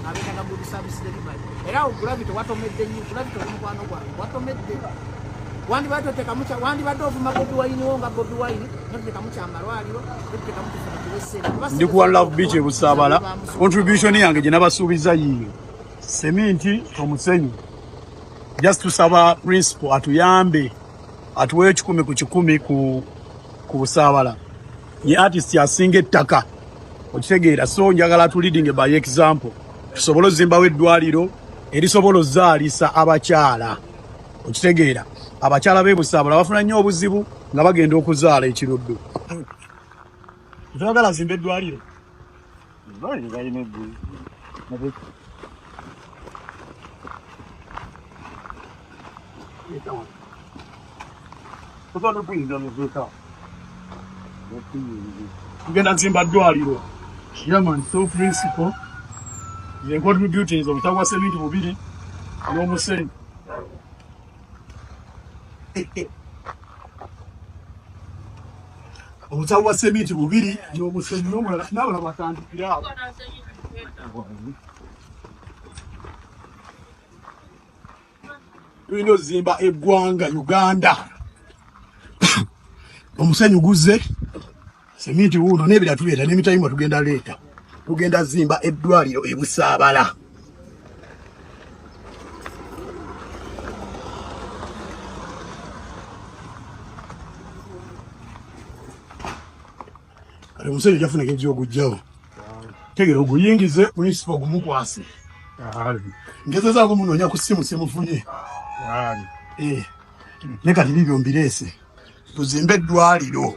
Abeetaga good service delivery. Era awo Gravity watomedde nnyo. Gravity oli mukwano gwange, watomedde. Wandibadde otekamu, wandibadde ovuma Bobi Wine wo nga Bobi Wine, notutekamu kyamalwaliro, notutekamu kifuna. Ndi ku One Love Beach e Busaabala. Contribution yange gye nabasuubiza yiyo, seminti, omusenyu. Just tusaba principal atuyambe, atuweyo 100 ku 100 ku Busaabala. Ye artist asinga ettaka, okitegeera? So njagala tu leading by example, tusobole ozimbawo eddwaliro erisobola ozaalisa abakyala, okitegeera? Abakyala b'e Busaabala bafuna nnyo obuzibu nga bagenda okuzaala ekiruddu. Toyagala zimba eddwaliro? Balina eggulu. Tosobola n'okuyinza muzuuka. Tugenda zimba ddwaliro. Yeah man, so principal ye contributing obutabo bwa seminti bubiri n'omusenyu. Obutabo bwa seminti bubiri n'omusenyu, n'omulala n'abalala batandikire awo. Tulina ozimba eggwanga Uganda. Omusenyu guzze, seminti wuuno, n'ebira tuleeta n'emitayimbwa tugenda leeta. Tugenda zimba eddwaliro ebusaabala. Kati omusenyu ojafuna engeri gy'ogugjawo, tegera oguyingize, principal gumukwase. Ngezezaako munoonya ku ssimu, simufunye. Eh, ne kati bibyo mbireese, tuzimbe eddwaliro.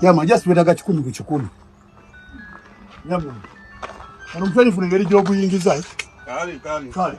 Yeah man, just twetaaga 100 ku 100. Yeah man, kano omusenyu funa engeri gy'oguyingiza, eh? Kale.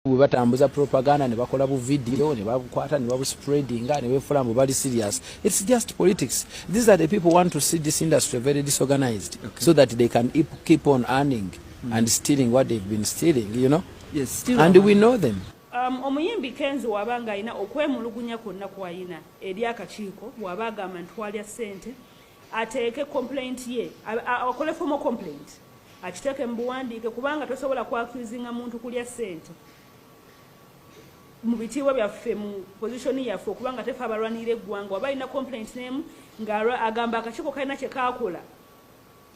Bwe batambuza propaganda ne bakola bu video ne babukwata ne babuspreadinga ne befuula mbu bali serious. It's just politics. These are the people who want to see this industry very disorganized, so that they can keep on earning and stealing what they've been stealing. Yes, still And we know them. Omuyimbi Kenzo waba nga alina okwemulugunya kwonna kwayina eri akakiiko, bw'aba agamba nti twalya ssente, ateeke complaint ye, akole formal complaint, akiteeke mu buwandiike, kubanga tosobola kwakuzinga muntu kulya ssente mu bitiibwa byaffe, mu position yaffe, okubanga tefe abalwanirira eggwanga. Waba alina complaint nemu nga agamba akakiiko kalina kye kaakola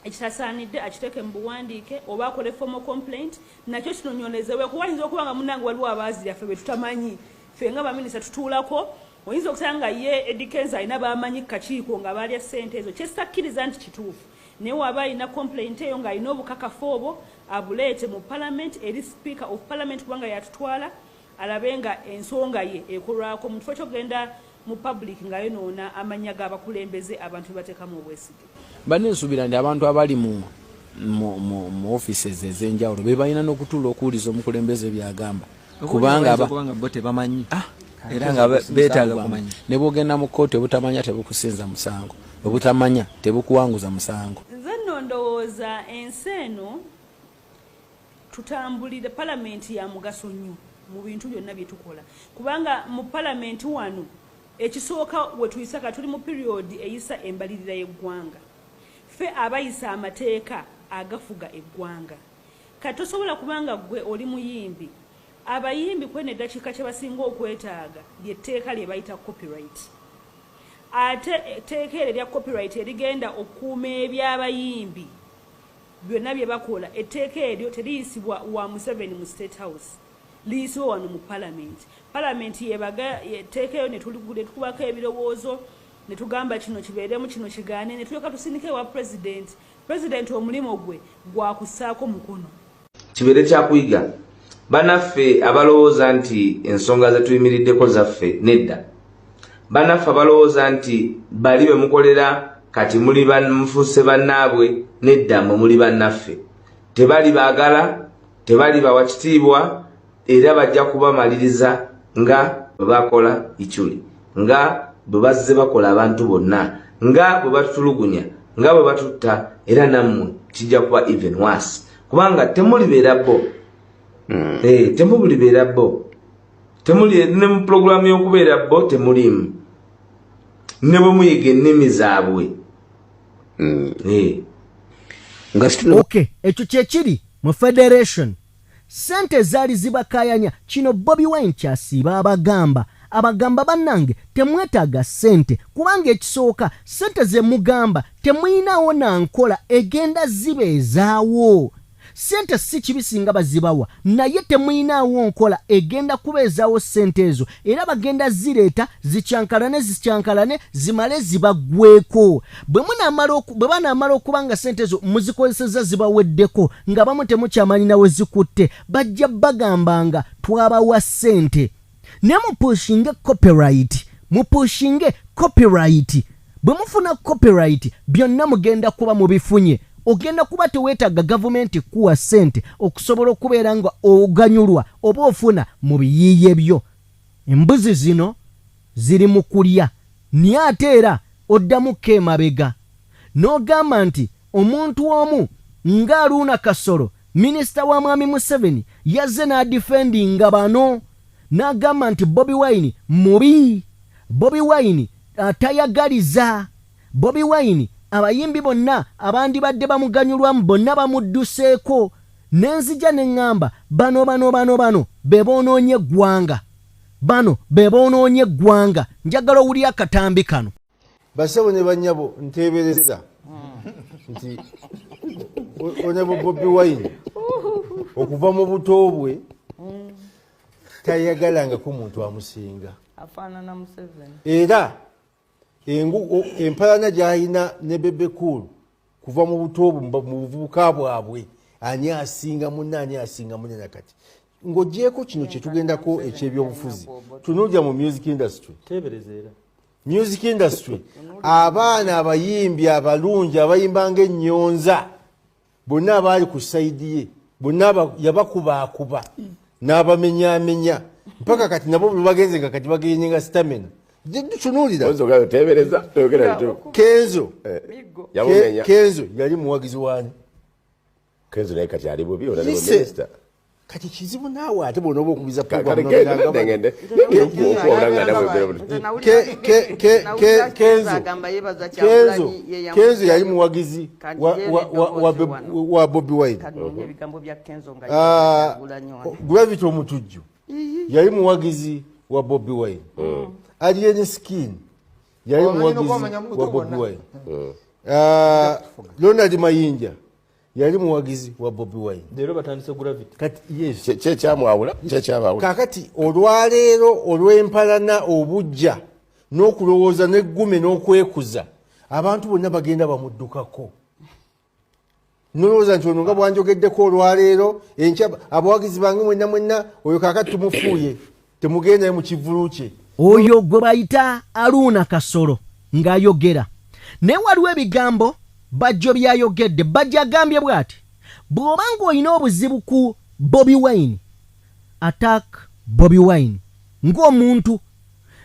ekitasaanidde, akiteeke mu buwandiike oba akole formal complaint, nakyo kinonyolezebwe, kuba ayinza okuba nga munnange waliwo abaazirya ffe be tutamanyi. Ffe nga baminisita tutuulako, oyinza okusanga nga ye Eddy Kenzo alina bamanyi ku kakiiko nga baalya ssente ezo, kyesittakkiriza nti kituufu. Naye waba alina complaint eyo ng'alina obukakafu obwo, abuleete mu parliament eri Speaker of Parliament, kubanga yatutwala, alabe nga ensonga ye ekolwako mu kifo ky'okugenda mu public nga yonoona amannya g'abakulembeze abantu be bateekamu obwesige. Banne, nsuubira nti abantu abali mu offices ez'enjawulo be balina n'okutuula okuwuliza omukulembeze byagamba, kubanga kubanga bo tebamanyi era nga beetaaga kumanya. Ne bwogenda mu kkooti, obutamanya tebukusinza musango, obutamanya tebukuwanguza musango. Nze nno ndowooza ensi eno tutambulire, palamenti ya mugaso nnyo mu bintu byonna bye tukola, kubanga mu palamenti wano ekisooka we tuyisa, ka tuli mu period eyisa embalirira y'eggwanga, ffe abayisa amateeka agafuga eggwanga. Kati tosobola, kubanga gwe oli muyimbi, abayimbi kweno eddakiika kye basinga okwetaaga lyetteeka lye bayita copyright. Ate etteeka eryo erya copyright erigenda okukuuma ebyabayimbi byonna bye bakola, etteeka eryo teriyisibwa wa Museveni mu State House, liyisibwa wano mu palamenti. Palamenti yebaga etteeka eyo, ne tukubako ebirowoozo, ne tugamba kino kibeeremu, kino kigaane, ne tulyoka tusindika ewa Pulezidenti. Pulezidenti omulimu gwe gwakussaako mukono. Kibeere kyakuyiga bannaffe abalowooza nti ensonga zetuyimiriddeko zaffe. Nedda, bannaffe abalowooza nti bali be mukolera kati muli mufuuse bannaabwe, nedda, mwe muli bannaffe. Tebali baagala, tebali bawa kitiibwa, era bajja kubamaliriza nga bwe bakola Ichuli, nga bwe bazze bakola abantu bonna, nga bwe batutulugunya, nga bwe batutta. Era nammwe kijja kuba even worse, kubanga temulibeera bo. Temulibeera bo, temuli ne mu pulogulaamu y'okubeera bo, temuliimu ne bwe muyiga ennimi zaabwe. Nga situna. Ok, ekyo kyekiri mu federation, sente zaali zibakayanya. Kino Bobi Wine kyasiiba abagamba, bannange, temwetaaga sente, kubanga ekisooka sente ze mugamba temuyinawo na nkola egenda zibeezaawo. Sente si kibi singa bazibawa, naye temuyinaawo nkola egenda kubeezaawo sente ezo, era bagenda zireeta zikyankalane, zikyankalane, zimale zibaggweko. Bwe banaamala okuba nga sente ezo muzikozesezza, zibaweddeko, nga bamu temukyamanyi nawe zikutte, bajja bagambanga twabawa sente. Naye mupushinge copyright, mupushinge copyright. Bwe mufuna copyright, byonna mugenda kuba mubifunye. Ogenda kuba teweetaaga gavumenti kuwa ssente okusobola okubeera nga oganyulwa oba ofuna mu biyiiye byo. Embuzi zino ziri mu kulya, naye ate era oddamuko emabega n'ogamba nti omuntu omu ng'Aluuna Kasolo, minisita wa Mwami Museveni, yazze n'adifendinga bano n'agamba nti Bobi Wine mubi, Bobi Wine atayagaliza, Bobi Wine abayimbi bonna abandibadde bamuganyulwamu bonna bamudduseeko. Nenzija ne ŋŋamba bano bano bano bano be boonoonye eggwanga, bano be boonoonye eggwanga. Njagala owulira akatambi kano. Basebo ne banyabo, nteebereza nti Honorable Bobi Wine okuva mu buto bwe tayagalangako muntu amusinga. Afaanana Museveni. Era empalana gy'alina ne Bebe Cool kuva mu buto bwe, mu buvubuka bwabwe, ani asinga munne, ani asinga munne. Nakati ng'ogyeko kino kyetugendako ekyebyobufuzi, tunuulira mu music industry. Teebereza era. Music industry, abaana abayimbi abalungi abayimba ng'ennyonza bonna abaali ku side ye bonna yabakubaakuba. N'abamenyamenya mpaka kati nabo bwe bagenze nga kati bagenye nga stamina. Tunuulira Tebereza, toyogera bituufu. Kenzo. Yamumenya. Kenzo yali muwagizi wani? Kenzo naye kati ali bubi, olali Listen. minisita. Kati kizibu naawe ate bw'onooba okubiza. Kale Kenzo nedda ngende okuwabula nga namwe. Kenzo Agamba yeebaza Kenzo Kyagulanyi, ye yamu- Kenzo yali muwagizi Kandi wa Bobi Wine. Kanoonya ebigambo bya Kenzo nga Ah, Kyagulanyi wano. Gravity Omutujju yali muwagizi wa Bobi Wine. Alien Skin yali Omanyi muwagizi n'okwamanya mu buto wa Bobi bwonna. Wine. Ah, Ronald Mayinja yali muwagizi wa Bobi Wine. Leero batandise Gravity. Kati yes. Kyekyamwawula, kyekyabawula. Kakati olwaleero olw'empalana, obujja n'okulowooza n'eggume n'okwekuza, abantu bonna bagenda bamuddukako. Nolowooza nti ono nga bwanjogeddeko olwaleero, enkya abawagizi bange mwenna mwenna, oyo kakati tumufuuye, temugendayo mu kivulu kye. Oyo gwe bayita Aluuna Kasolo ng'ayogera, naye waliwo ebigambo Bajjo byayogedde. Bajjo agambye bw'ati: bw'oba ng'olina obuzibu ku Bobi Wine, attack Bobi Wine ng'omuntu.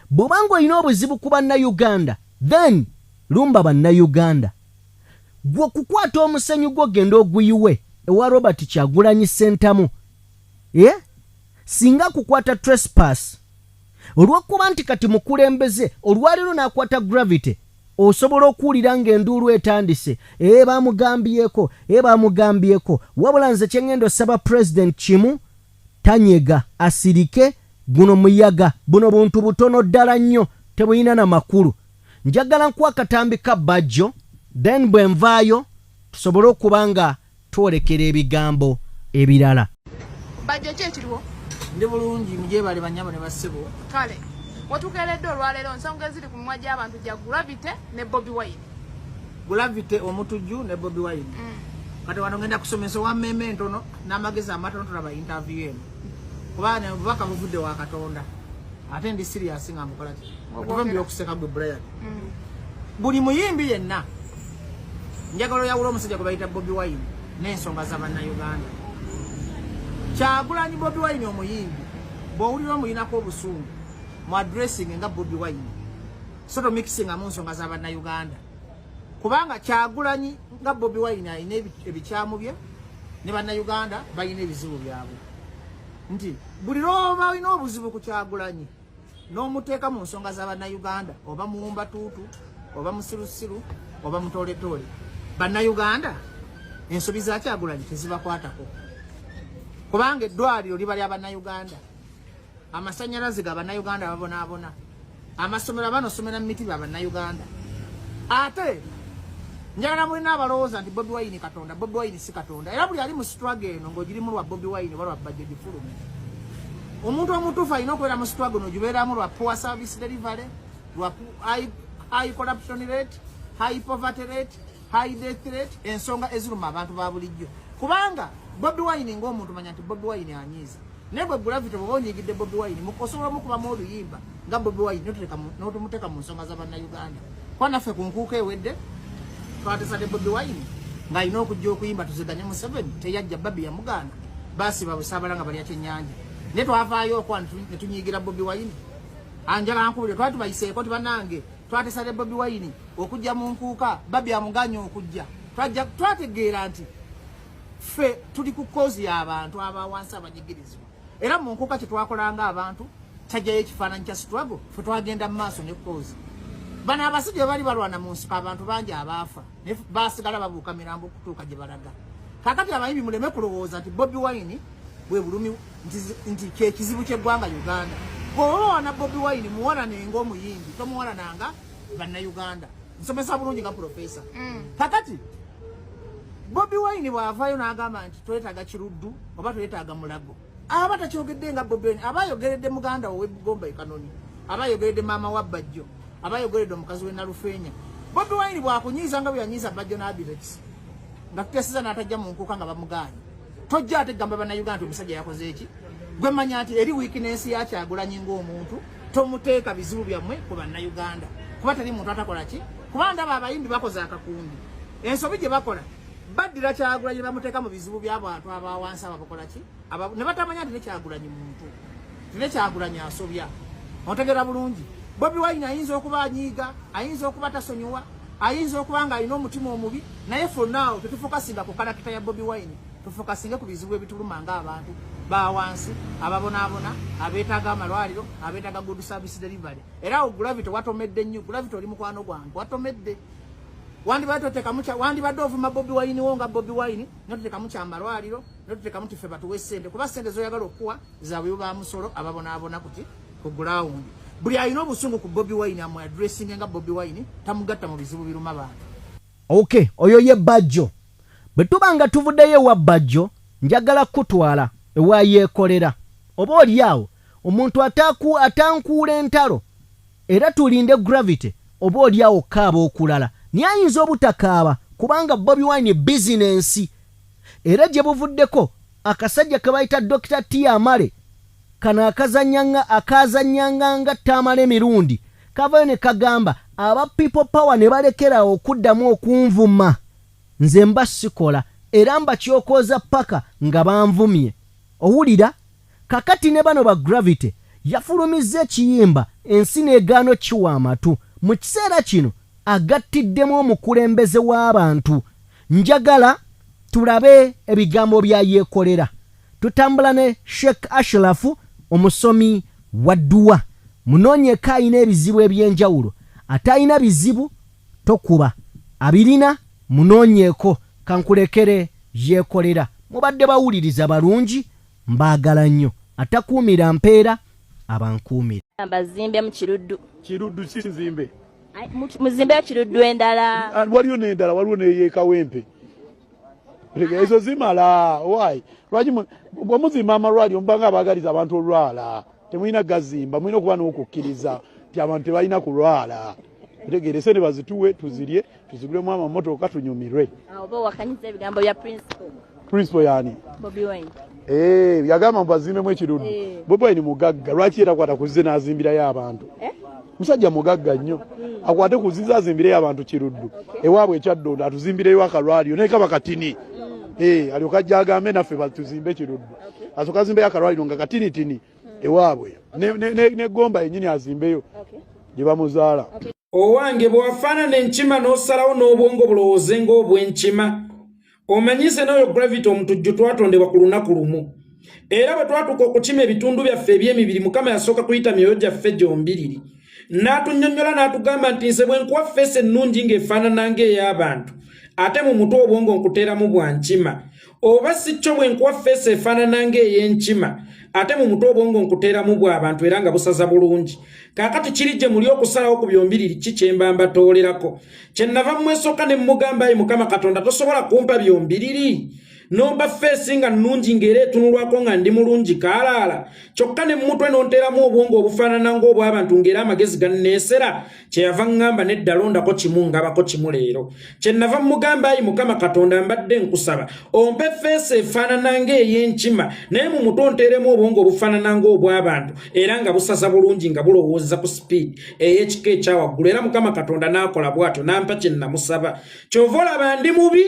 Bw'oba ng'olina obuzibu ku Bannayuganda, then lumba Bannayuganda. Gwe okukwata omusenyu gwo genda oguyiwe ewa Robert Kyagulanyi Sentamu, ye singa kukwata trespass olw'okuba nti kati mukulembeze olwaleero n'akwata Gravity, osobola okuwulira ng'enduulu etandise, ee bamugambyeko, ee bamugambyeko. Wabula nze kyeŋŋenda osaba President kimu, tanyega, asirike. Guno muyaga, buno buntu butono ddala nnyo, tebulina na makulu. Njagala nkuwa akatambi ka Bajjo, then bwe nvaayo tusobole okuba nga twolekera ebigambo ebirala. Bajjo, ki ekiriwo? Ndi bulungi, mugyebale banyabo ne bassebo. Kale wetukeeredde olwaleero, ensonga eziri ku mimwa gy'abantu gya Gravity ne Bobi Wine. Gravity Omutujju ne Bobi Wine. Kati wano ngenda kusomesa owammeeme entono n'amagezi amatono. Tulaba interview eno kuba obubaka buvudde wa Katonda, ate ndi serious nga mukola ki otuva mu byokuseka. Gwe Brian, buli muyimbi yenna, njagala oyawula omusajja gwe bayita Bobi Wine n'ensonga za Bannayuganda. Kyagulanyi Bobi Wine omuyimbi, bw'owulira omuyinako obusungu, mu addressing nga Bobi Wine, so tomixinga mu nsonga za Bannayuganda, kubanga Kyagulanyi nga Bobi Wine alina ebikyamu bye ne Bannayuganda balina ebizibu byabwe. Nti buli lwoba olina obuzibu ku Kyagulanyi n'omuteeka mu nsonga za Bannayuganda, oba muwumba tuutu, oba musirusiru, oba mutooletoole, Bannayuganda ensobi za Kyagulanyi tezibakwatako, kubanga eddwaliro liba lya Bannayuganda, amasanyalaze ga Bannayuganda babonaabona, amasomero abaana osomera mu miti ba Bannayuganda. Ate njagala mulina abalowooza nti Bobi Wine Katonda. Bobi Wine si Katonda. Era buli ali mu struggle eno ng'ogirimu lwa Bobi Wine oba lwa Bajjo, gifulume. Omuntu omutuufu alina okubeera mu struggle n'ogibeeramu lwa poor service delivery, lwa high corruption rate, high poverty rate, high death rate, ensonga eziruma abantu ba bulijjo. Kubanga Bobi Wine ng'omuntu, manya nti Bobi Wine anyiiza, naye gwe Gravity bw'oba onyiigidde Bobi Wine, osobola omukubamu oluyimba nga Bobi Wine n'otumuteeka mu nsonga za Bannayuganda. Kuba naffe ku nkuuka ewedde twatesa ne Bobi Wine ng'alina okujja okuyimba tuziganye Museveni, teyajja. Babi yamugaana, basiba Busaabala nga balya kyennyanja, naye twavaayo okwa ne tunyiigira Bobi Wine. Anjala nkubulire, twali tubayiseeko tibannange, twatesa ne Bobi Wine okujja mu nkuuka, Babi amuganye okujja. Twajja twategeera nti ffe tuli ku cause y'abantu abawansi abanyigirizibwa. Era mu nkuuka kyetwakolanga abantu kyajjayo ekifaananyi kya struggle, ffe twagenda mu maaso ne cause. Bano abasajja bwe bali balwana mu nsiko, abantu bangi abaafa, naye basigala babuuka mirambo okutuuka gye balaga. Kakati abayimbi muleme kulowooza nti Bobi Wine bwe bulumi, nti kyekizibu ky'eggwanga Uganda. Bw'oba wana Bobi Wine, muwalanenga omuyimbi, tomuwalananga Bannayuganda. Nsomesa bulungi nga profesa. Kakati Bobi Wine bw'avaayo n'agamba nti twetaaga Kiruddu oba twetaaga Mulago, aba takyogedde nga Bobi Wine, aba ayogeredde muganda we ow'Ebugomba ekanoni, aba ayogeredde maama wa Bajjo, aba ayogeredde omukazi w'e Nalufeenya. Bobi Wine bw'akunyiiza nga bwe yanyiiza Bajjo n'Abirex nga tutesiza n'atajja mu nkuuka nga bamugaanye, tojja ate gamba Bannayuganda nti omusajja yakoze eki. Gwe manya nti eri weakness ya Kyagulanyi ng'omuntu, tomuteeka bizibu byammwe ku Bannayuganda, kuba teri muntu atakola ki. Kuba ndaba abayimbi bakoze akakundi, ensobi gye bakola. Baddira Kyagulanyi ne bamuteeka mu bizibu by'abantu abawansi ababakola ki, ne batamanya nti ne Kyagulanyi muntu, nti ne Kyagulanyi asobya. Ontegeera bulungi? Bobi Wine ayinza okuba anyiiga, ayinza okuba tasonyiwa, ayinza okuba nga alina omutima omubi, naye for now tetufokasinga ku character ya Bobi Wine, tufokasinge ku bizibu ebituluma ng'abantu bawansi ababonaabona, abeetaaga amalwaliro, abeetaaga good service delivery. Era awo Gravity watomedde nnyo. Gravity, oli mukwano gwange, watomedde. Wandibadde totekamu, wandibadde ovuma Bobi Wine wo nga Bobi Wine, notutekamu kyamalwaliro, notutekamu tife batuwe sente, kuba sente zoyagala okuwa zaabwe ba musolo ababonaabona kuti ku ground. Buli alina obusungu ku Bobi Wine amu addressing nga Bobi Wine, tamugatta mu bizibu biruma bantu. Ok, oyo ye Bajjo. Bwe tuba nga tuvuddeyo ewa Bajjo, njagala kutwala ewa Yeekolera, oba oli awo omuntu atankuula entalo. Era tulinde Gravity, oba oli awo kaaba okulala, naye ayinza obutakaaba kubanga Bobi Wine bizinensi. Era gye buvuddeko akasajja ke bayita Dr T Amale kano akazanyanga akazanyanga nga Tamala emirundi kavayo ne kagamba aba People Power ne balekerawo okuddamu okunvuma. Nze mba sikola era mbakyokooza paka nga banvumye. Owulira kakati ne bano ba Gravity yafulumizza ekiyimba, ensi n'egaano kiwa amatu. Mu kiseera kino agattiddemu omukulembeze w'abantu. Njagala tulabe ebigambo bya Yeekolera. Tutambula ne Sheikh Ashrafu, omusomi wa dduwa. Munoonyeeko alina ebizibu eby'enjawulo. Atalina bizibu tokuba, abirina munoonyeeko. Kankulekere Yeekolera. Mubadde bawuliriza balungi, mbaagala nnyo. Atakuumira mpeera abankuumira. Bazimbemu Kiruddu. Kiruddu si nzimbe. Muzimbeyo Kiruddu endala. Ah, waliyo n'endala, waliwo neyekawempe. Ezo zimala. Why? Lwaki bwe muzimba amalwaliro mubanga abaagaliza abantu olwala? Temulina gazimba, mulina okuba n'okukkiriza nti abantu tebalina kulwala. Otegeere, sente bazituwe tuzirye, tuzigulemu amamotoka, tunyumirwe. Oba owakanyiza ebigambo bya principal. Principal yani? Bobi Wine. Eh, yagamba mbazimbemu ekiruddu. Bobi Wine mugagga, lwaki era akwata ku zze n'azimbirayo abantu? Musajja mugagga nnyo, akwate ku zize azimbireyo abantu Kiruddu ewaabwe ekyaddondo, atuzimbireyo akalwaliro naye kaba katini. Eh, alyoka ajja agambe naffe batuzimbe Kiruddu. Asooka azimbeyo akalwaliro nga katinitini ewaabwe ne Gomba yennyini azimbeyo gye bamuzaala. Owange, bwe wafaanana enkima n'osalawo n'obwongo bulowooze ng'obw'enkima, omanyiise n'oyo Gravity Omutujju twatondebwa ku lunaku lumu. Era bwe twatuuka okukima ebitundu byaffe eby'emibiri, Mukama yasooka kuyita myoyo gyaffe gyombiriri n'atunnyonnyola n'atugamba nti nze bwe nkuwa face ennungi ng'efaanana ng'ey'abantu, ate mu mutwe obwongo nkuteeramu bwa nkima, oba si kyo bwe nkuwa face efaanana ng'ey'enkima, ate mu mutwe obwongo nkuteeramu bw'abantu era nga busaza bulungi. Kaakati kiri gye muli okusalawo ku byombiriri ki kyemba mbatoolerako. Kyennava mmwesooka ne mmugamba, ayi Mukama Katonda, tosobola kumpa byombiriri, nompa face nga nnungi ng'era etunulwako nga ndi mulungi kaalaala, kyokka ne mutwe n'onteeramu obwongo obufaanana ng'obw'abantu ng'era amagezi ganneesera? Kyeyava ŋŋamba, nedda, londako kimu, ngabako kimu leero. Kyennava mmugamba, ayi Mukama Katonda, mbadde nkusaba ompe face efaanana ng'ey'enkima, naye mu mutwe onteeremu obwongo obufaanana ng'obw'abantu era nga busaza bulungi nga bulowooza ku speed ey'ekika ekyawaggulu. Era Mukama Katonda n'akola bw'atyo n'ampa kye namusaba. Kyova olaba ndi mubi,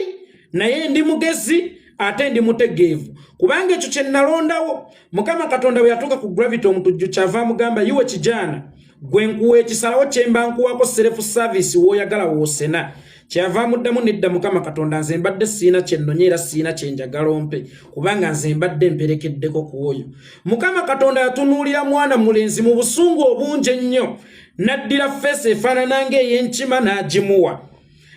naye ndi mugezi ate ndi mutegeevu, kubanga ekyo kye nalondawo. Mukama Katonda bwe yatuuka ku Gravity Omutujju, kyava amugamba, yiwe kijaana gwe nkuwa ekisalawo kyemba nkuwako self service, w'oyagala woosena. Kyava amuddamu, nedda Mukama Katonda, nze mbadde siina kyennonye era siina kyenjagala ompe, kubanga nze mbadde mperekeddeko ku oyo. Mukama Katonda yatunuulira mwana mulenzi mu busungu obungi ennyo, n'addira face efaanana ng'ey'enkima n'agimuwa,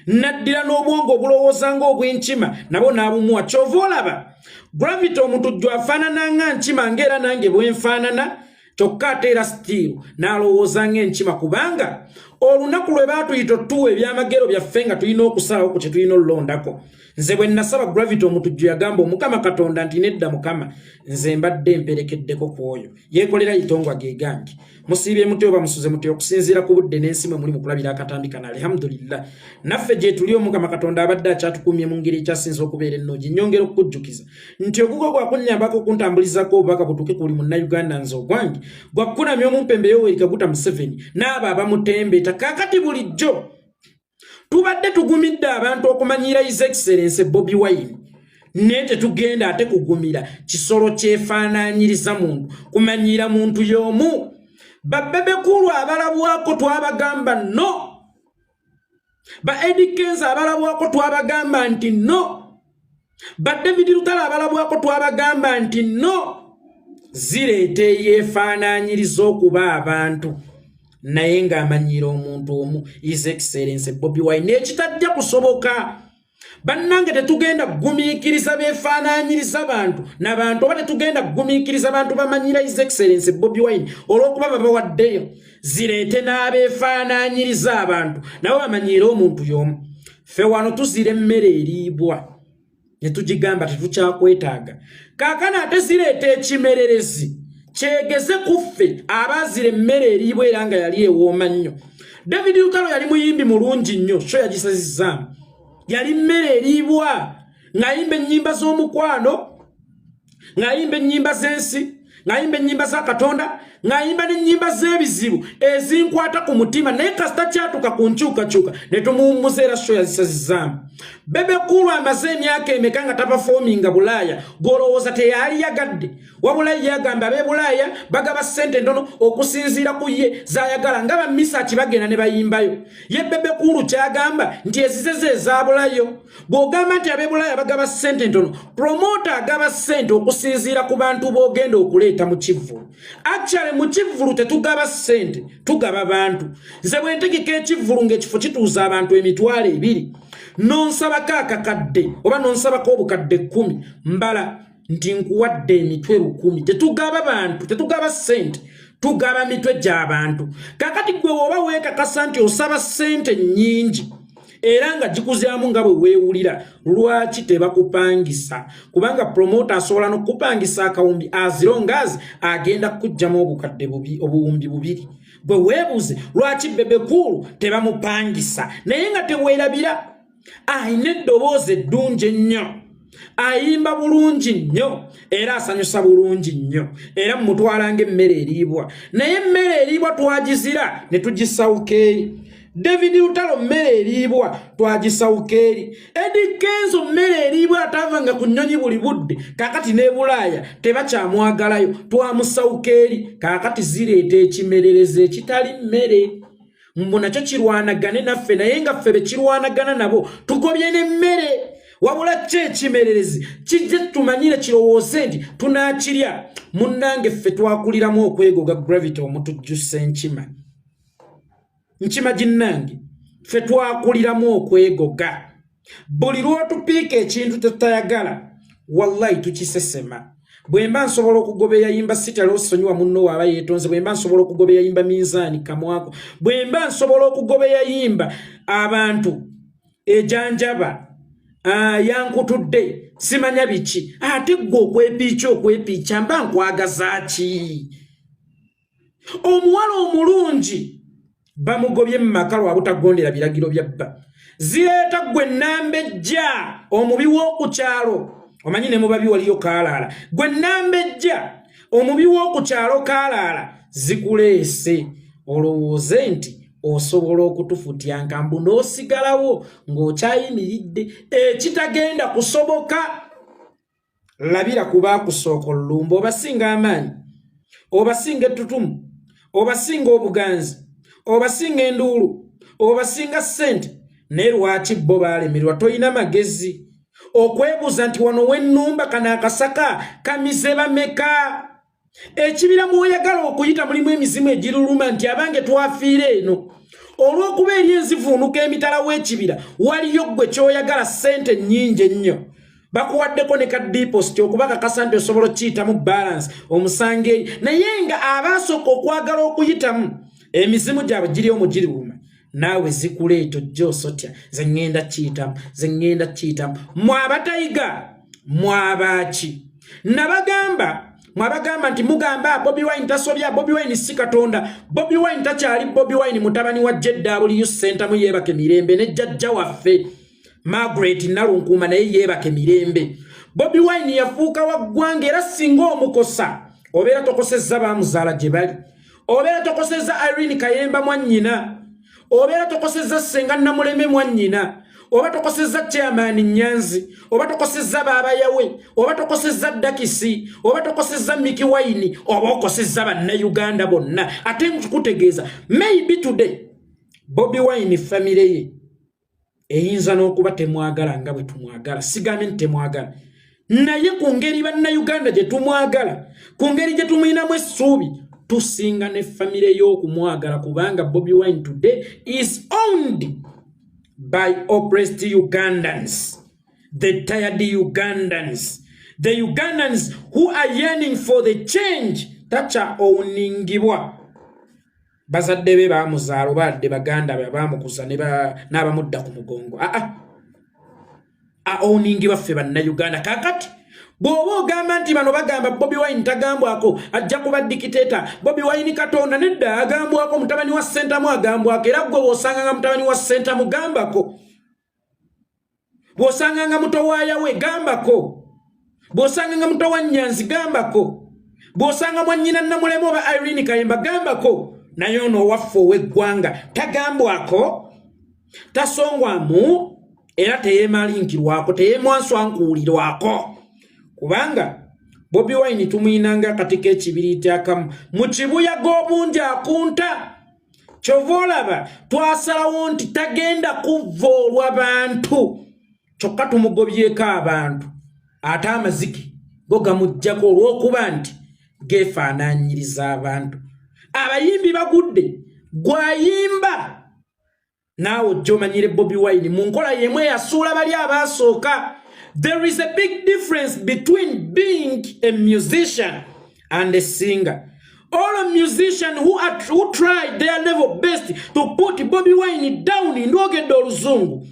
n'addira n'obwongo obulowooza ng'obw'enkima nabo n'abumuwa. Kyova olaba Gravity Omutujju afaanana nga nkima, ng'era nange bwe nfaanana, kyokka ate era still n'alowooza ng'enkima, kubanga olunaku lwe baatuyita otuwa ebyamagero byaffe nga tulina okusalawo ku kye tulina olulondako. Nze bwe nasaba, Gravity Omutujju yagamba Omukama Katonda nti nedda Mukama, nze mbadde mperekeddeko ku oyo. Yeekolera Itongwa ge gange. Musiibye mutyo oba musuze mutyo okusinziira ku budde n'ensi mwe muli mu kulabira akatambi kano? Alhamdulillah, naffe gye tuli, Omukama Katonda abadde akyatukuumye mu ngeri ekyasinza okubeera ennungi. Nnyongera okukujjukiza nti ogugo gwakunnyambako okuntambulizako obubaka butuuke ku buli Munnayuganda. Nze ogwange gwakkunamya omumpembe Yoweri Kaguta Museveni n'abo abamutembeeta. Kaakati bulijjo Tubadde tugumidde abantu okumanyiira His Excellence Bobi Wine, naye tetugenda ate kugumira kisolo kyefaanaanyiriza muntu kumanyiira muntu y'omu. Babebekulu abalabwako twabagamba no, ba Eddy Kenzo abalabwako twabagamba nti no, ba David Lutalo abalabwako twabagamba nti no. Zireeta eyeefaanaanyiriza okuba abantu naye ng'amanyiira omuntu omu, His Excellence Bobi Wine, ekitajja kusoboka. Bannange, tetugenda kugumiikiriza beefaanaanyiriza bantu nabantu, oba tetugenda kugumiikiriza bantu bamanyira His Excellence Bobi Wine olw'okuba babawaddeyo. Zireete n'abeefaanaanyiriza abantu nabo bamanyiire omuntu y'omu. Ffe wano tuzira emmere eriibwa ne tugigamba tetukyakwetaaga. Kaakano ate zireeta ekimererezi kyegeze ku ffe abaazira emmere eriibwa era nga yali ewooma nnyo. David Lutalo yali muyimbi mulungi nnyo, so yagisazizaamu. Yali mmere eriibwa ng'ayimba ennyimba z'omukwano, ng'ayimba ennyimba z'ensi, ng'ayimba ennyimba za Katonda, ng'ayimba n'ennyimba z'ebizibu ezinkwata ku mutima. Naye kasita kyatuka ku nkyukakyuka ne tumuwummuza, era so yazisazizaamu. Bebe Cool amaze emyaka emeka nga taperforminga Bulaaya? Gw'olowooza teyali yagadde, wabula ye agamba ab'e Bulaaya bagaba ssente ntono okusinziira ku ye z'ayagala, nga bamisaki bagenda ne bayimbayo. Ye Bebe Cool kyagamba nti ezize ze ezabulayo. Bw'ogamba nti ab'e Bulaaya bagaba ssente ntono, promoter agaba ssente okusinziira ku bantu b'ogenda okuleeta mu kivvulu. Actually, mu kivvulu tetugaba ssente, tugaba bantu. Nze bwe ntegeka ekivvulu ng'ekifo kituuza abantu 20,000, nonsabako akakadde oba nonsabako 10,000, mbala nti nkuwadde emitwe 1,000. Tetugaba bantu, tetugaba ssente, tugaba mitwe gy'abantu. Kakati gwe woba weekakasa nti osaba ssente nnyingi era nga gikuzyamu nga bwe weewulira, lwaki tebakupangisa? Kubanga promoter asobola n'okupangisa akawumbi aziro ngaazi agenda kukugjamu obukadde 2,000. Bwe weebuuze lwaki Bebe Cool tebamupangisa, naye nga teweerabira ayina eddoboozi eddungi ennyo, ayimba bulungi nnyo era asanyusa bulungi nnyo, era mumutwala ng'emmere eriibwa. Naye emmere eriibwa twagizira ne tugisawuka eri. David Lutalo mmere eriibwa, twagisawuka eri. Eddy Kenzo mmere eriibwa, ataavanga ku nnyonyi buli budde, kaakati ne Bulaaya tebakyamwagalayo, twamusawuka eri. Kaakati zireeta ekimererezi ekitali mmere, mbu nakyo kirwanagane naffe, naye nga ffe bekirwanagana nabo tugobye n'emmere. Wabula kyo ekimererezi kijje tumanyire, kirowooze nti tunaakirya. Munnange, ffe twakuliramu okwegoga Gravity Omutujjusa enkima, nkima ginnange. Ffe twakuliramu okwegoga. Buli lw'otupiika ekintu tetutayagala, wallahi tukisesema. Bwe mba nsobola okugoba eyayimba sitala osonyiwa munno waaba yeetonze, bwe mba nsobola okugoba eyayimba minzaani kamwako, bwe mba nsobola okugoba eyayimba abantu ejanjaba yankutudde simanya biki, ate ggwe okwepiica okwepiica mba nkwagaza ki? Omuwala omulungi bamugobye mu maka lwa butagondera biragiro bya bba. Zireeta ggwe nnambejja omubi w'oku kyalo, omanyi ne mubabi waliyo kaalaala. Gwe nnambejja omubi w'oku kyalo kaalaala, zikuleese olowooze nti osobola okutufutyanka mbu n'osigalawo ng'okyayimiridde, ekitagenda kusoboka. Labira kuba akusooka olulumba, obasinga amaanyi, obasinga ettutumu, obasinga obuganzi, obasinga enduulu, obasinga ssente, naye lwaki bo baalemererwa? Tolina magezi okwebuuza nti wano wennumba kano akasaka kamize bameka? Ekibira mw'oyagala okuyita mulimu emizimu egiruluma nti abange twafiira eno olw'okuba eri enzivuunuka emitala w'ekibira. Waliyo ggwe ky'oyagala ssente nnyingi ennyo, bakuwaddeko ne ka deposit okubakakasa nti osobola okukiyitamu balance omusanga eri, naye nga abaasooka okwagala okuyitamu emizimu gyabwe giri omugiruluma, naawe zikuleeta ojja osotya, ze ŋŋenda kiyitamu, ze ŋŋenda kiyitamu. Mwe abatayiga mwabaaki? Nabagamba, mwabagamba nti mugamba Bobi Wine tasobya, Bobi Wine si Katonda, Bobi Wine takyali Bobi Wine mutabani wa JW Sentamu yeebake mirembe, ne jjajja waffe Margaret Nalunkuuma naye yeebake mirembe. Bobi Wine yafuuka wa ggwanga, era singa omukosa obeera tokosezza bamuzaala gye bali, obeera tokosezza Irene Kayemba mwannyina. Obeera tokosezza ssenga Namuleme mwannyina, oba tokosezza chairman Nyanzi, oba tokosezza baaba yawe, oba tokosezza Dakisi, oba tokosezza Miki Waini, oba okosezza bannayuganda bonna. Ate nkutegeeza, maybe today Bobi Wine famire ye eyinza n'okuba temwagala nga bwe tumwagala. Sigambye nti temwagala, naye ku ngeri bannayuganda gye tumwagala, ku ngeri gye tumuyinamu essuubi, tusinga ne famire y'okumwagala, kubanga Bobi Wine today is owned by oppressed Ugandans, the tired Ugandans, the Ugandans who are yearning for the change. Takya owningibwa bazadde be bamuzaala oba adde baganda be abamukuza n'abamudda ku mugongo. Aa, aowningibwa ffe bannayuganda. Kakati bw'oba ogamba nti bano bagamba Bobi Wine tagambwako, ajja kuba dictator, Bobi Wine katonda, nedda, agambwako. Mutabani wa Sentamu agambwako. Era gwe bw'osanganga mutabani wa Sentamu, gambako. Bw'osanganga muto wa Yawe, gambako. Bw'osanganga muto wa Nyanzi, gambako. Bw'osanga mwannyina Namulemu oba Irene Kayemba, gambako. Naye ono owaffe ow'eggwanga tagambwako, tasongwamu, era teyeemalinkirwako, teyeemwanswankuulirwako, kubanga Bobi Wine tumuyinanga akati k'ekibiriiti akamu mu kibuyaga obungi akunta. Kyova olaba twasalawo nti tagenda kuvoolwa bantu, kyokka tumugobyeko abantu, ate amaziki go gamuggyako olw'okuba nti geefaanaanyiriza abantu. Abayimbi bagudde, gwayimba naawe ojja omanyire Bobi Wine mu nkola y'emu eyasuula bali abaasooka. There is a big difference between being a musician and a singer. All a musician who tried their level best to put Bobi Wine down, ndwogedde oluzungu,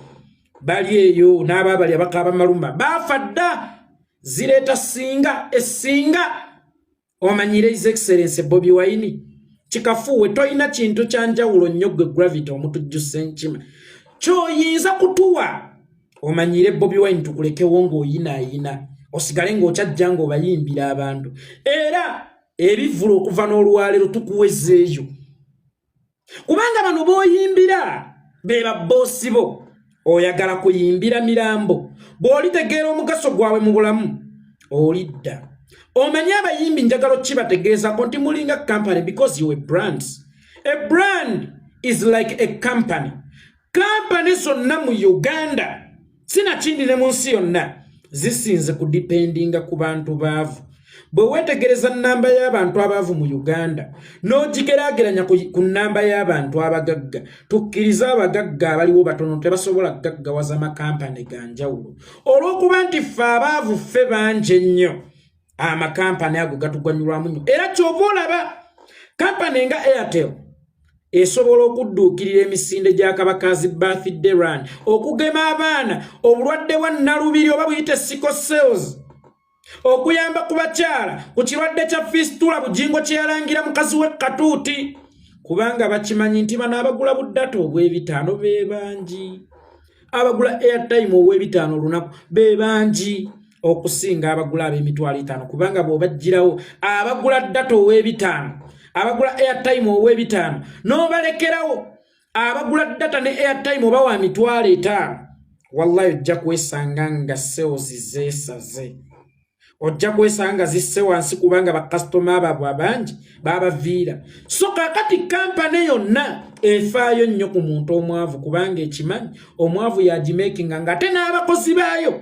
bali eyo n'abaabali abakaaba maluma baafa dda. Zireeta singa esinga omanyire His Excellence Bobi Wine kikafuuwe. Tolina kintu kyanjawulo nnyo gwe Gravity Omutujjusa enkima kyoyinza kutuwa omanyire Bobi Wine, tukulekewo ng'oyinaayina, osigale ng'okyajja ng'obayimbira abantu. Era ebivvulu okuva n'olwaleero tukuwezeeyo, kubanga bano b'oyimbira be babboosi bo. Oyagala kuyimbira mirambo, bw'olitegeera omugaso gwabwe mu bulamu olidda omanye. Abayimbi njagala okibategeezako nti mulinga company, because you a brands. A brand is like a company. Kampani zonna mu Uganda, sinakindi ne mu nsi yonna, zisinze kudependinga ku bantu baavu. Bwe weetegereza nnamba y'abantu abaavu mu Uganda n'ogigeraageranya ku nnamba y'abantu abagagga, tukkirize abagagga abaliwo batono, tebasobola kugaggawaza makampani ga njawulo. Olw'okuba nti ffe abaavu ffe bangi ennyo, amakampani ago gatuganyulwamu nnyo. Era kyova olaba kampani nga Airtel esobola okudduukirira emisinde gya Kabakazi birthday run okugema abaana obulwadde bwa nalubiri oba buyite sickle cells, okuyamba ku bakyala ku kirwadde kya fistula Bujingo kye yalangira mukazi we Katuuti, kubanga bakimanyi nti bano abagula buddata obw'ebitaano be bangi, abagula airtime ow'ebitaano olunaku be bangi okusinga abagula ab'emitwalo 5, kubanga bw'obagirawo abagula data ow'ebitaano, abagula airtime ow'ebitaano, n'obalekerawo abagula data ne airtime oba wa 500,000, wallahi ojja kwesanga nga sales zeesaze, ojja kwesanga zisse wansi, kubanga bakasitoma baabwe abangi babaviira. So kakati kampani yonna efaayo nnyo ku muntu omwavu, kubanga ekimanyi omwavu yagimakinga, ng'ate n'abakozi baayo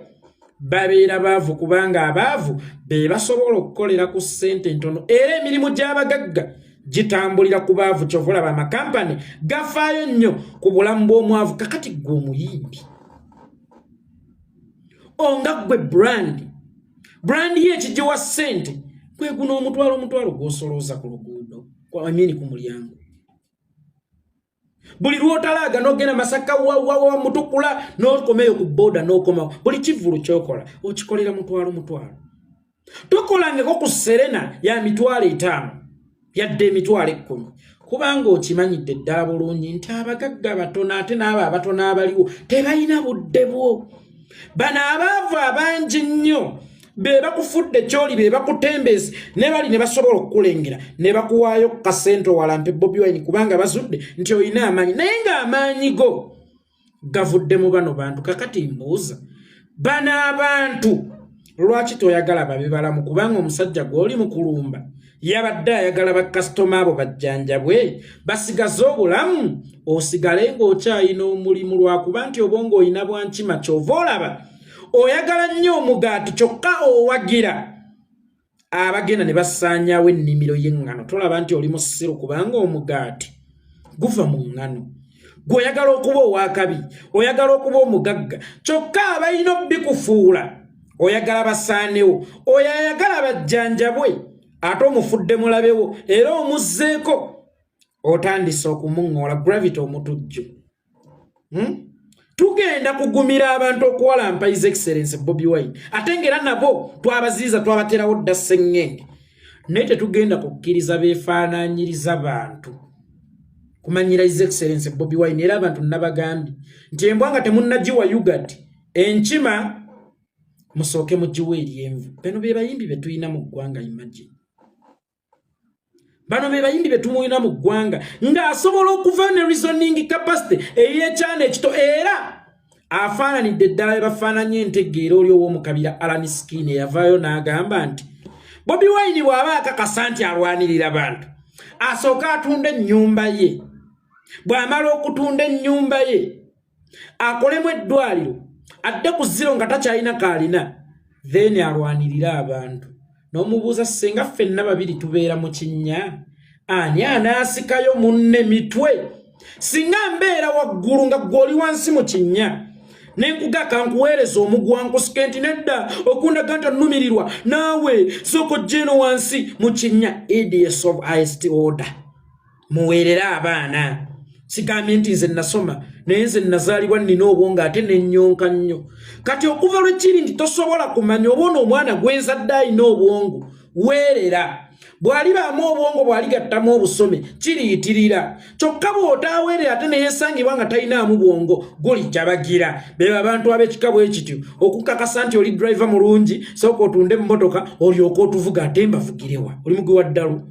babeera baavu, kubanga abaavu be basobola okukolera ku ssente entono, era emirimu gy'abagagga gitambulira ku baavu. Kyova olaba amakampani gafaayo nnyo ku bulamu bw'omwavu. Kakati gwe omuyimbi onga gwe brand ye ekigiwa ssente gwe guno omutwalo omutwalo gw'osolooza ku luguudo, amini ku mulyango, buli lwotalaaga n'ogenda Masaka wawawa Mutukula n'okomeyo ku booda n'okomawo, buli kivvulu kyokola okikolera mutwalo mutwalo. Tokolangeko ku Serena ya 50,000 yadde 10,000, kubanga okimanyidde ddala bulungi nti abagagga batono, ate n'abo abatono abaliwo tebalina budde bwo. Bano abaavu abangi nnyo Be bakufudde kyoli, be bakutembezi ne bali ne basobola okukulengera ne bakuwaayo ku kasente owalampe Bobi Wine, kubanga bazudde nti olina amaanyi, naye ng'amaanyi go gavudde mu bano bantu. Kakati mbuuza bano abantu, lwaki toyagala babe balamu? Kubanga omusajja gw'oli mu kulumba yabadde ayagala bakasitoma abo bajjanjabwe basigaze obulamu, osigale ng'okyayina omulimu, lwakuba nti obwongo olina bwankima. Kyova olaba oyagala nnyo omugaati, kyokka owagira abagenda ne basaanyaawo ennimiro y'eŋŋano. Tolaba nti oli musiru? Kubanga omugaati guva mu ŋŋano. Gwe oyagala okuba owakabi, oyagala okuba omugagga, kyokka abalina obbikufuula oyagala basaanewo. Oyo ayagala bajjanjabwe ate omufudde mulabewo, era omuzzeeko otandise okumuŋŋoola. Gravity Omutujju, Tugenda kugumira abantu okuwalampa His Excellence Bobi Wine, ate ngaera nabo twabaziiza, twabaterawo dda sseŋŋenge, naye tetugenda kukkiriza beefaanaanyiriza bantu kumanyira His Excellence Bobi Wine. Era abantu nabagambye nti embwa nga temunnagiwa yoghurt, enkima musooke mugiwa eryenvu. Bano be bayimbi be tulina mu ggwanga. Imagine, bano be bayimbi be tumulina mu ggwanga, ng'asobola okuva ne reasoning capacity ey'ekyana ekito, era afaananidde ddala be bafaananye entegeera oli ow'omukabira Alan Skin, eyavaayo n'agamba nti Bobi Wine bw'aba akakasa nti alwanirira bantu, asooke atunda ennyumba ye, bw'amala okutunda ennyumba ye akolemu eddwaliro, adde ku zero nga takyalina kaalina, then alwanirire abantu. N'omubuuza, singa ffenna babiri tubeera mu kinnya, ani anaasikayo munne mitwe? Singa mbeera waggulu nga ggwe oli wansi mu kinnya, nenkuga kankuweereza omugwa nkusike nti nedda, okundaga nti onnumirirwa naawe, sooka ojja eno wansi mu kinnya. Idiots of highest order, muweerere abaana. Sigambye nti nze nasoma, naye nze nazaalibwa nnina obwongo ate nennyonka nnyo. Kati okuva lwe kiri nti tosobola kumanya oba ono omwana gwenzadde alina obwongo, weerera. Bw'alibaamu obwongo, bw'aligattamu obusome, kiriyitirira. Kyokka bw'otaaweerera ate neyesangibwa nga talinaamu bwongo, gulijabagira. Beba abantu ab'ekika bwe kityo. Okukakasa nti oli driver mulungi, sooka otunde emmotoka olyoke otuvuga. Ate mbavugirewa? Oli mugwi wa ddalu.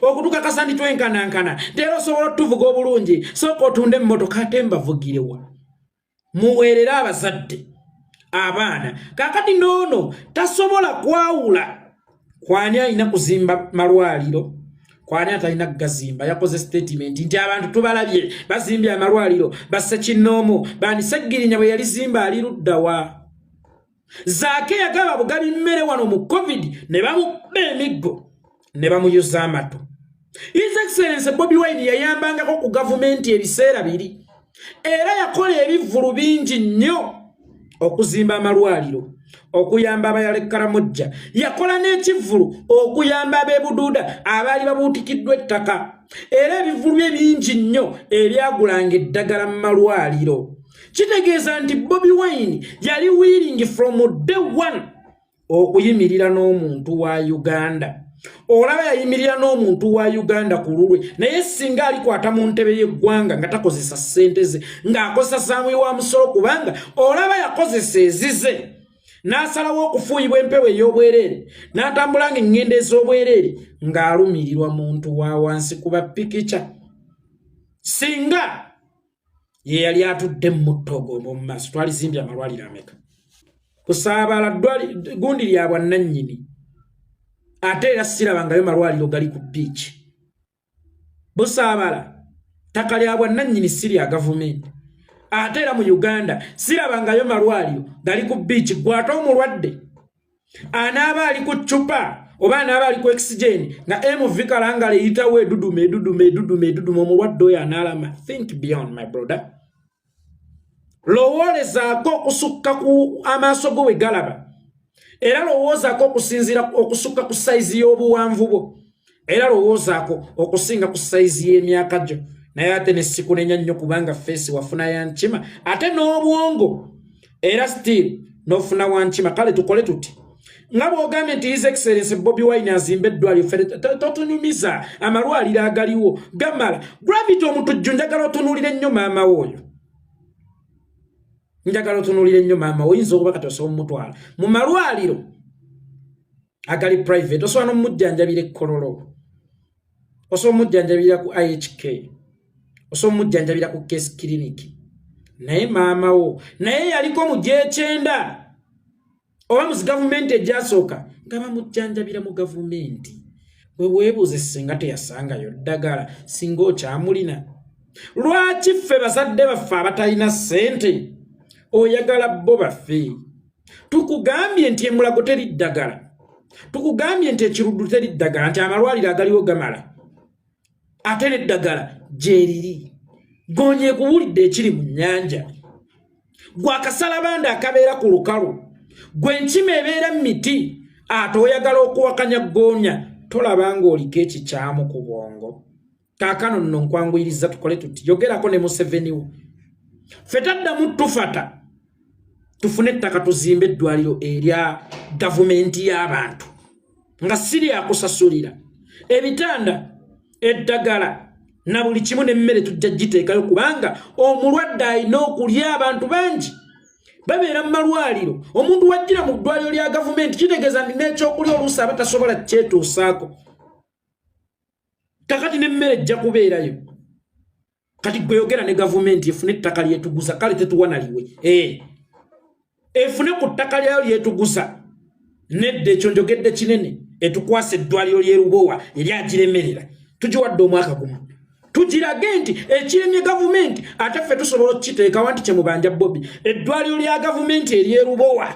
Okutukakasa nti twenkanankana, teera osobola otuvuga obulungi, sooka otunde emmotoka. Ate mbavugirewa? Muweerere abazadde abaana. Kakati noono tasobola kwawula kwani alina kuzimba malwaliro, kwani atalina kugazimba. Yakoze statement nti abantu tubalabye bazimbye amalwaliro, basse kinnoomu bani. Seggirinya bwe yalizimba ali luddawa? Zaake yagaba bugabi mmere wano mu COVID ne bamukuba emiggo ne bamuyuza amatu. His Excellence Bobi Wine yayambangako ku gavumenti ebiseera biri, era yakola ebivvulu bingi nnyo okuzimba amalwaliro, okuyamba abayalekaramujja. Yakola n'ekivvulu okuyamba ab'ebuduuda abaali babuutikiddwa ettaka, era ebivvulu bye bingi nnyo ebyagulanga eddagala mu malwaliro. Kitegeeza nti Bobi Wine yali willing from day one okuyimirira n'omuntu wa Uganda. Olaba yayimirira n'omuntu wa Uganda ku lulwe, naye singa alikwata mu ntebe y'eggwanga nga takozesa ssente ze, ng'akozesa zaamuwi wa musolo, kubanga olaba yakozesa ezize n'asalawo okufuuyibwa empewo ey'obwereere, n'atambula ng'eŋŋendo ez'obwereere, ng'alumirirwa muntu wa wansi kuba pikica. Singa ye yali atudde mutto ogwo mu maaso, twalizimbye amalwaliro ameka? Kusaabala gundi lya bwannannyini, ate era sirabangayo malwaliro gali ku biiki. Busaabala ttaka lya bwannannyini, si lya gavumenti, ate era mu Uganda sirabangayo malwaliro gali ku biiki. Gwe ate omulwadde anaaba ali ku ccupa oba anaaba ali ku oxygen nga MV Kalangala eyitawo eduduma, eduduma, eduduma, eduduma, omulwadde oyo anaalama? Think beyond, my brother. Lowoolezaako okusukka ku amaaso go we galaba, era lowoozaako okusinziira okusukka ku sayizi y'obuwanvu bwo, era lowoozaako okusinga ku sayizi y'emyaka gyo. Naye ate nesikunenya nnyo, kubanga face wafuna ya nkima, ate n'obwongo era still n'ofuna wa nkima. Kale tukole tuti, nga bw'ogambye nti His Excellence Bobi Wine azimbe eddwaliro, ffe totunyumiza amalwaliro agaliwo gamala. Gravity Omutujju, njagala otunuulire nnyo maama we oyo. Njagala otunuulire nnyo maama, oyinza okuba kati osobola omutwala mu malwaliro agali private, osobola n'omujjanjabira ekkololo, osobola omujjanjabira ku IHK, osobola omujjanjabira ku case clinic, naye maama wo naye yaliko mu gyekyenda oba mu gavumenti egyasooka nga bamujjanjabira mu gavumenti. Bwe weebuuze singa teyasangayo ddagala, singa okyamulina. Lwaki ffe bazadde baffe abatalina ssente oyagala bo baffe? Tukugambye nti emulago teri ddagala, tukugambye nti ekiruddu teri ddagala, nti amalwaliro agaliwo gamala, ate n'eddagala gyeriri. Goonya ekubuulidde ekiri mu nnyanja, gwe akasalabanda akabeera ku lukalu, gwe enkima ebeera mu miti, ate oyagala okuwakanya goonya. Tolaba ng'oliko ekikyamu ku bwongo? Kaakano nno nkwanguyiriza, tukole tuti, yogerako ne Museveni wo, ffe taddamu tufata, tufune ettaka tuzimbe eddwaliro erya gavumenti y'abantu nga si lyakusasulira, ebitanda, eddagala na buli kimu, n'emmere tujja giteekayo, kubanga omulwadde alina okulya. Abantu bangi babeera mu malwaliro, omuntu wajjira mu ddwaliro lya gavumenti kitegeeza nti n'ekyokulya oluusi aba tasobola kyetuusaako. Kakati n'emmere ejja kubeerayo. Kati gwe yogera ne gavumenti efune ettaka lyetuguza. Kale tetuwa naliwe, eh. Efune ku ttaka lyayo lyetuguza. Nedda, ekyo njogedde kinene. Etukwasa eddwaliro ly'erubowa eryagiremerera, tugiwadde omwaka gumu tugirage nti ekiremye gavumenti ate ffe tusobola okukiteekawo. Nti kyemubanja Bobi, eddwaliro lya gavumenti eryerubowa,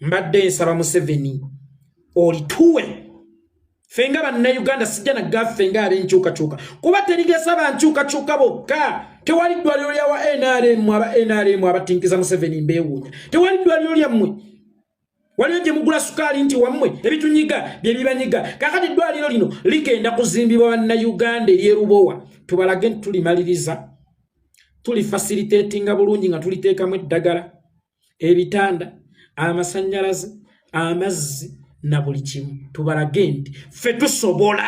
mbadde nsaba Museveni olituwe ffe nga Bannayuganda. Sijja nagga ffe nga ab'enkyukakyuka, kuba terigesa bankyukakyuka bokka. Tewali ddwaliro lya wa NRM. Aba NRM abatinkiza Museveni mbeewuunya. Tewali ddwaliro lyammwe. Waliyo gye mugula sukaali nti wammwe ebitunyiga bye bibanyiga. Kakati eddwaliro lino ligenda kuzimbibwa Bannayuganda eryerubowa, tubalage nti tulimaliriza, tulifacilitatinga bulungi nga tuliteekamu eddagala, ebitanda, amasannyalaze, amazzi na buli kimu. Tubalage nti ffe tusobola,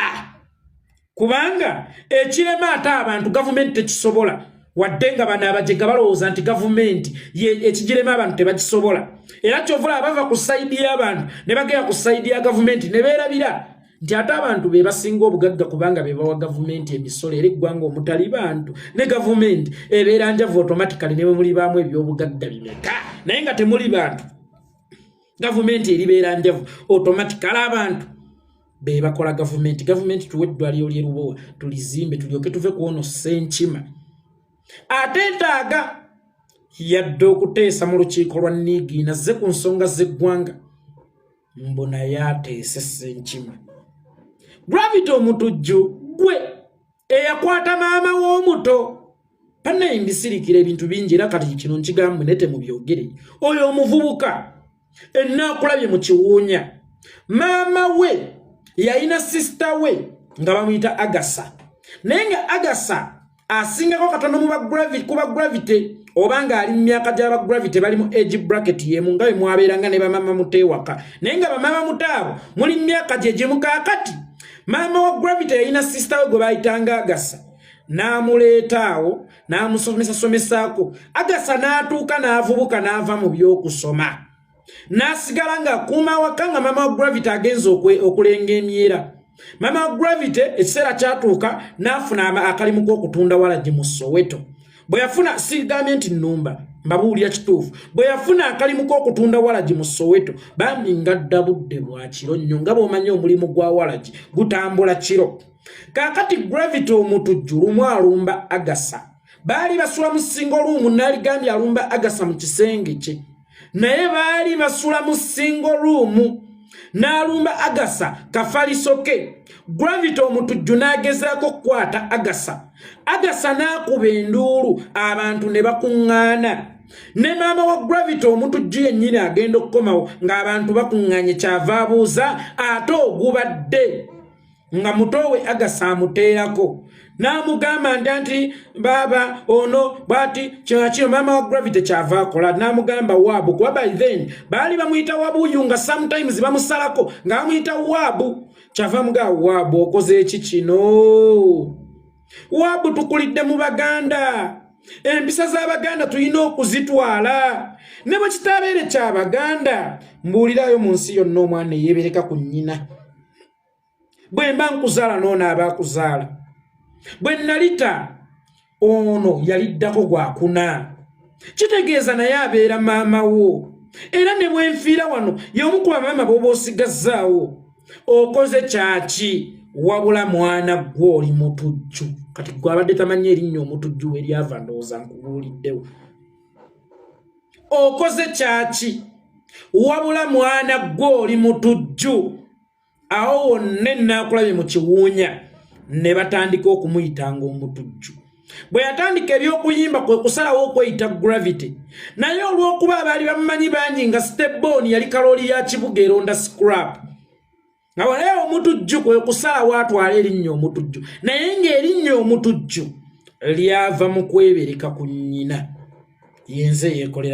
kubanga ekirema ate abantu gavumenti tekisobola. Wadde nga bano abajega balowooza nti gavumenti ekigirema abantu tebakisobola, era kyovula abava ku side y'abantu ne bagenda ku side ya gavumenti ne beerabira nti ate abantu be basinga obugagga, kubanga be bawa gavumenti emisolo. Era eggwanga omutali bantu ne gavumenti ebeera njavu automatically, ne bwe mulibaamu ebyobugagga bimeka, naye nga temuli bantu, gavumenti eribeera njavu automatically. Abantu be bakola gavumenti. Gavumenti tuwe eddwaliro ly'erubowa tulizimbe, tulyoke tuve ku ono Ssenkima. Ate etaaga yadde okuteesa mu lukiiko lwa Niigiina azze ku nsonga z'eggwanga, mbu naye ateese Ssenkima. Gravity Omutujju, gwe eyakwata maama w'omuto, bannaye mbisirikira ebintu bingi, era kati kino nkigambwe naye temubyogere. Oyo omuvubuka enaakulabye mu kiwuunya, maama we yalina sister we nga bamuyita Agasa, naye nga Agasa asingako katono mu kuba Gravity, oba ng'ali mu myaka gy'aba Gravity, bali mu age bracket yemu nga bwe mwabeeranga ne bamama muto ewaka, naye nga bamama muto abo muli mu myaka gye gimu. Kaakati maama wa Gravity yalina sister we gwe bayitanga Agasa, n'amuleeta awo n'amusomesasomesaako. Agasa n'atuuka n'avubuka n'ava mu by'okusoma n'asigala ng'akuuma awaka, nga maama wa Gravity agenza okulenga emyera. Maama wa Gravity ekiseera kyatuuka n'afuna akalimu k'okutunda walagi mu Soweto. Bwe yafuna, sigambye nti nnumba, mbabuulira kituufu, bwe yafuna akalimu k'okutunda walagi mu Soweto, bambi ngadda budde bwa kiro nnyo, nga bw'omanyi omulimu gwa walagi gutambula kiro. Kaakati Gravity Omutujju lumu alumba Agasa, baali basula mu single room. Naaligambye alumba Agasa mu kisenge kye, naye baali basula mu single room. N'alumba Agasa kafaliso ke. Gravity Omutujju n'agezaako okukwata Agasa, Agasa n'akuba enduulu, abantu ne bakuŋŋaana, ne maama wa Gravity Omutujju yennyini agenda okukomawo ng'abantu bakuŋŋaanye. Kyava abuuza ate ogubadde nga muto we Agasa amuteerako n'amugamba nti baaba ono bwati kino kino. Maama wa Gravity kyava akola n'amugamba waabu, kuba by then baali bamuyita Wabuyu, nga sometimes bamusalako nga bamuyita Waabu. Kyava amugamba, "Waabu, okoze eki kino? Waabu, tukulidde mu Baganda. Empisa z'Abaganda tulina okuzitwala ne bwe kitaabeere ky'Abaganda. Mbuulirayo mu nsi yonna omwana eyeebereka ku nnyina. Bwe mba nkuzaala n'ono aba akuzaala. Bwe nalita ono yaliddako gwakuna, kitegeeza naye abeera maama wo. Era ne bwenfiira wano y'omu ku bamaama b'oba osigazzaawo. Okoze kyaki? Wabula mwana gwe oli mutujju. Kati gwe abadde tamanyi erinnya omutujju we lyava, ndowooza nkubuuliddewo. Okoze kyaki? Wabula mwana gwe oli mutujju. Awo wonna enaakulabye mu kiwuunya ne batandika okumuyitanga omutujju. Bwe yatandika eby'okuyimba kwe kusalawo okweyita Gravity, naye olw'okuba abaali bamumanyi bangi nga Stebon yali kalooli ya kibuga eronda scrap nga walaye omutujju, kwe kusalawo atwala erinnya omutujju, naye ng'erinnya omutujju lyava mu kwebereka ku nnyina. Yenze yeekolera.